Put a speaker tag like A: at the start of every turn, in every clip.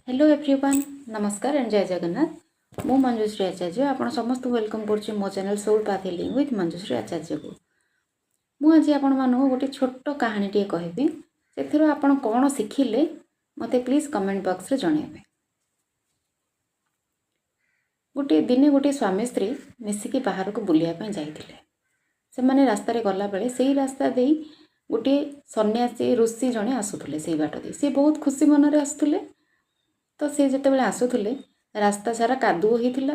A: Hello everyone, ନମସ୍କାର and ଜୟ ଜଗନ୍ନାଥ। ମୁଁ ମଞ୍ଜୁଶ୍ରୀ ଆଚାର୍ଯ୍ୟ, ଆପଣ ସମସ୍ତଙ୍କୁ welcome କରୁଛି ମୋ channel soul path healing with Manjushree ଆଚାର୍ଯ୍ୟକୁ। ମୁଁ ଆଜି ଆପଣମାନଙ୍କୁ ଗୋଟେ ଛୋଟ କାହାଣୀଟିଏ କହିବି। ସେଥିରୁ ଆପଣ କ'ଣ ଶିଖିଲେ ମୋତେ ପ୍ଲିଜ୍ କମେଣ୍ଟ ବକ୍ସରେ ଜଣାଇବେ। ଗୋଟିଏ ଦିନେ ଗୋଟିଏ ସ୍ୱାମୀ ସ୍ତ୍ରୀ ମିଶିକି ବାହାରକୁ ବୁଲିବା ପାଇଁ ଯାଇଥିଲେ। ସେମାନେ ରାସ୍ତାରେ ଗଲାବେଳେ ସେଇ ରାସ୍ତା ଦେଇ ଗୋଟିଏ ସନ୍ନ୍ୟାସୀ ଋଷି ଜଣେ ଆସୁଥିଲେ। ସେଇ ବାଟ ଦେଇ ସେ ବହୁତ ଖୁସି ମନରେ ଆସୁଥିଲେ। ତ ସେ ଯେତେବେଳେ ଆସୁଥିଲେ, ରାସ୍ତା ସାରା କାଦୁଅ ହେଇଥିଲା।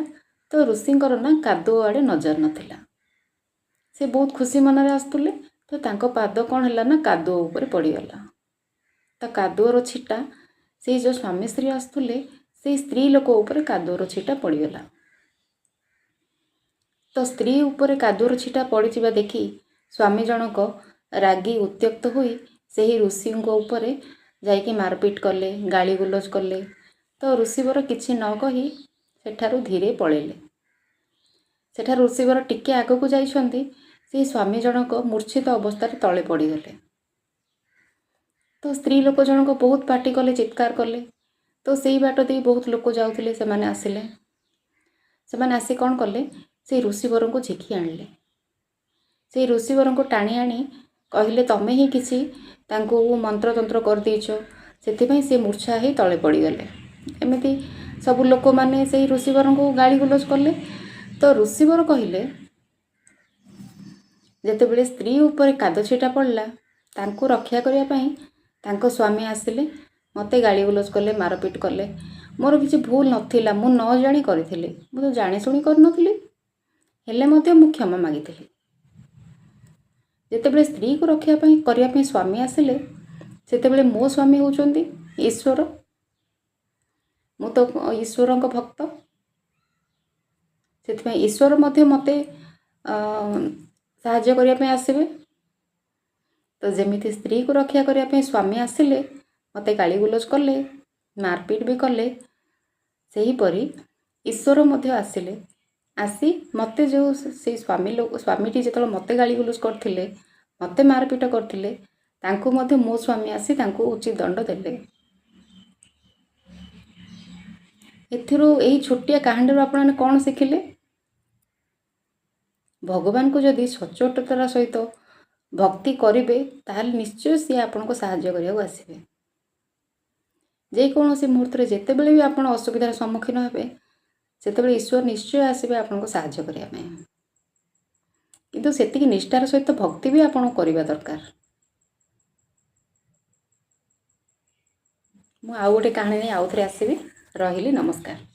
A: ତ ଋଷିଙ୍କର ନା କାଦୁଅ ଆଡ଼େ ନଜର ନଥିଲା। ସେ ବହୁତ ଖୁସି ମନରେ ଆସୁଥିଲେ। ତ ତାଙ୍କ ପାଦ କ'ଣ ହେଲା ନା କାଦୁଅ ଉପରେ ପଡ଼ିଗଲା। ତ କାଦୁଅର ଛିଟା ସେଇ ଯେଉଁ ସ୍ୱାମୀ ସ୍ତ୍ରୀ ଆସୁଥିଲେ, ସେଇ ସ୍ତ୍ରୀ ଲୋକ ଉପରେ କାଦୁଅର ଛିଟା ପଡ଼ିଗଲା। ତ ସ୍ତ୍ରୀ ଉପରେ କାଦୁଅର ଛିଟା ପଡ଼ିଯିବା ଦେଖି ସ୍ୱାମୀ ଜଣକ ରାଗି ଉତ୍ତ୍ୟକ୍ତ ହୋଇ ସେହି ଋଷିଙ୍କ ଉପରେ ଯାଇକି ମାରପିଟ କଲେ, ଗାଳି ଗୁଲଜ କଲେ। ତ ଋଷିବର କିଛି ନ କହି ସେଠାରୁ ଧୀରେ ପଳେଇଲେ। ସେଠାରୁ ଋଷିବର ଟିକେ ଆଗକୁ ଯାଇଛନ୍ତି, ସେଇ ସ୍ୱାମୀ ଜଣକ ମୂର୍ଚ୍ଛିତ ଅବସ୍ଥାରେ ତଳେ ପଡ଼ିଗଲେ। ତ ସ୍ତ୍ରୀ ଲୋକ ଜଣକ ବହୁତ ପାଟି କଲେ, ଚିତ୍କାର କଲେ। ତ ସେଇ ବାଟ ଦେଇ ବହୁତ ଲୋକ ଯାଉଥିଲେ, ସେମାନେ ଆସିଲେ। ସେମାନେ ଆସି କ'ଣ କଲେ? ସେଇ ଋଷିବରଙ୍କୁ ଝିକି ଆଣିଲେ। ସେଇ ଋଷିବରଙ୍କୁ ଟାଣି ଆଣି କହିଲେ, ତମେ ହିଁ କିଛି ତାଙ୍କୁ ମନ୍ତ୍ରତନ୍ତ୍ର କରିଦେଇଛ, ସେଥିପାଇଁ ସେ ମୂର୍ଚ୍ଛା ହେଇ ତଳେ ପଡ଼ିଗଲେ। ଏମିତି ସବୁ ଲୋକମାନେ ସେଇ ଋଷିବରଙ୍କୁ ଗାଳି ଗୁଲଜ କଲେ। ତ ଋଷିବର କହିଲେ, ଯେତେବେଳେ ସ୍ତ୍ରୀ ଉପରେ କାଦୁଅ ଛିଟା ପଡ଼ିଲା, ତାଙ୍କୁ ରକ୍ଷା କରିବା ପାଇଁ ତାଙ୍କ ସ୍ୱାମୀ ଆସିଲେ, ମୋତେ ଗାଳି ଗୁଲଜ କଲେ, ମାରପିଟ କଲେ। ମୋର କିଛି ଭୁଲ ନଥିଲା, ମୁଁ ନ ଜାଣି କରିଥିଲି। ମୁଁ ତ ଜାଣିଶୁଣି କରିନଥିଲି, ହେଲେ ମଧ୍ୟ ମୁଁ କ୍ଷମା ମାଗିଥିଲି। ଯେତେବେଳେ ସ୍ତ୍ରୀକୁ ରଖିବା ପାଇଁ କରିବା ପାଇଁ ସ୍ୱାମୀ ଆସିଲେ, ସେତେବେଳେ ମୋ ସ୍ୱାମୀ ହେଉଛନ୍ତି ଈଶ୍ୱର। ମୁଁ ତ ଈଶ୍ୱରଙ୍କ ଭକ୍ତ, ସେଥିପାଇଁ ଈଶ୍ୱର ମଧ୍ୟ ମୋତେ ସାହାଯ୍ୟ କରିବା ପାଇଁ ଆସିବେ। ତ ଯେମିତି ସ୍ତ୍ରୀକୁ ରକ୍ଷା କରିବା ପାଇଁ ସ୍ୱାମୀ ଆସିଲେ, ମୋତେ ଗାଳି ଗୁଲଜ କଲେ, ମାରପିଟ ବି କଲେ, ସେହିପରି ଈଶ୍ୱର ମଧ୍ୟ ଆସିଲେ। ଆସି ମୋତେ ଯେଉଁ ସେଇ ସ୍ୱାମୀ ଲୋକ, ସ୍ୱାମୀଟି ଯେତେବେଳେ ମୋତେ ଗାଳି ଗୁଲଜ କରିଥିଲେ, ମୋତେ ମାରପିଟ କରିଥିଲେ, ତାଙ୍କୁ ମଧ୍ୟ ମୋ ସ୍ୱାମୀ ଆସି ତାଙ୍କୁ ଉଚିତ ଦଣ୍ଡ ଦେଲେ। ଏଥିରୁ, ଏଇ ଛୋଟିଆ କାହାଣୀରୁ ଆପଣମାନେ କ'ଣ ଶିଖିଲେ? ଭଗବାନଙ୍କୁ ଯଦି ସଚ୍ଚୋଟତାର ସହିତ ଭକ୍ତି କରିବେ, ତାହେଲେ ନିଶ୍ଚୟ ସିଏ ଆପଣଙ୍କୁ ସାହାଯ୍ୟ କରିବାକୁ ଆସିବେ। ଯେକୌଣସି ମୁହୂର୍ତ୍ତରେ ଯେତେବେଳେ ବି ଆପଣ ଅସୁବିଧାର ସମ୍ମୁଖୀନ ହେବେ, ସେତେବେଳେ ଈଶ୍ୱର ନିଶ୍ଚୟ ଆସିବେ ଆପଣଙ୍କୁ ସାହାଯ୍ୟ କରିବା ପାଇଁ। କିନ୍ତୁ ସେତିକି ନିଷ୍ଠାର ସହିତ ଭକ୍ତି ବି ଆପଣଙ୍କୁ କରିବା ଦରକାର। ମୁଁ ଆଉ ଗୋଟେ କାହାଣୀ ନେଇ ଆଉ ଥରେ ଆସିବି। ରହିଲି, ନମସ୍କାର।